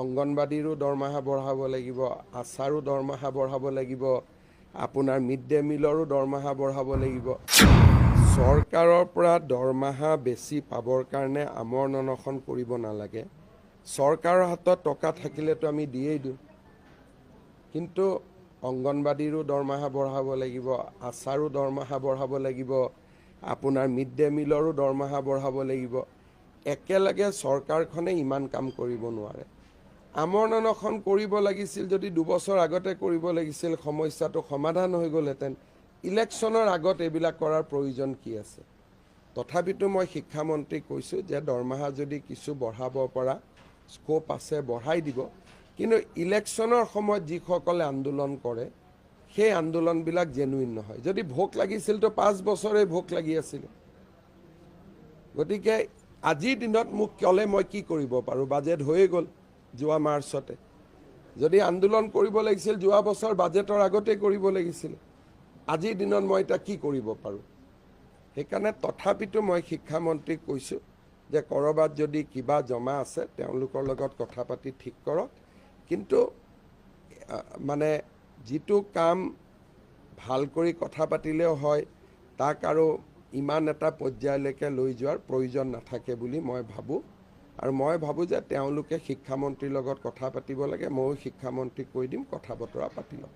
অংগনবাদীৰো দৰমহা বঢ়াব লাগিব, আছাৰো দৰমহা বঢ়াব লাগিব, আপোনাৰ মিড ডে মিলৰো দৰমহা বঢ়াব লাগিব। চৰকাৰৰ পৰা দৰমহা বেছি পাবৰ কাৰণে আমৰণ অনশন কৰিব নালাগে। চৰকাৰৰ হাতত টকা থাকিলেতো আমি দিয়েই দিওঁ, কিন্তু অংগনবাদীৰো দৰমহা বঢ়াব লাগিব, আছাৰো দৰমহা বঢ়াব লাগিব, আপোনাৰ মিড ডে মিলৰো দৰমহা বঢ়াব লাগিব। একেলগে চৰকাৰখনে ইমান কাম কৰিব নোৱাৰে। আমৰণ অনশন কৰিব লাগিছিল যদি 2 বছৰ আগতে কৰিব লাগিছিল, সমস্যাটো সমাধান হৈ গ'লহেঁতেন। ইলেকশ্যনৰ আগত এইবিলাক কৰাৰ প্ৰয়োজন কি আছে? তথাপিতো মই শিক্ষামন্ত্ৰীক কৈছোঁ যে দৰমহা যদি কিছু বঢ়াব পৰা স্ক'প আছে, বঢ়াই দিব। কিন্তু ইলেকশ্যনৰ সময়ত যিসকলে আন্দোলন কৰে, সেই আন্দোলনবিলাক জেনুইন নহয়। যদি ভোক লাগিছিলতো 5 বছৰে ভোক লাগি আছিলে। গতিকে আজিৰ দিনত মোক ক'লে মই কি কৰিব পাৰোঁ? বাজেট হৈয়ে গ'ল যোৱা মাৰ্চতে। যদি আন্দোলন কৰিব লাগিছিল, যোৱা বছৰ বাজেটৰ আগতেই কৰিব লাগিছিল। আজিৰ দিনত মই এতিয়া কি কৰিব পাৰোঁ? সেইকাৰণে তথাপিতো মই শিক্ষামন্ত্ৰীক কৈছোঁ যে ক'ৰবাত যদি কিবা জমা আছে, তেওঁলোকৰ লগত কথা পাতি ঠিক কৰক। কিন্তু মানে যিটো কাম ভাল কৰি কথা পাতিলেও হয়, তাক আৰু ইমান এটা পৰ্যায়লৈকে লৈ যোৱাৰ প্ৰয়োজন নাথাকে বুলি মই ভাবোঁ। আৰু মই ভাবোঁ যে তেওঁলোকে শিক্ষামন্ত্ৰীৰ লগত কথা পাতিব লাগে। ময়ো শিক্ষামন্ত্ৰীক কৈ দিম, কথা বতৰা পাতি লওক।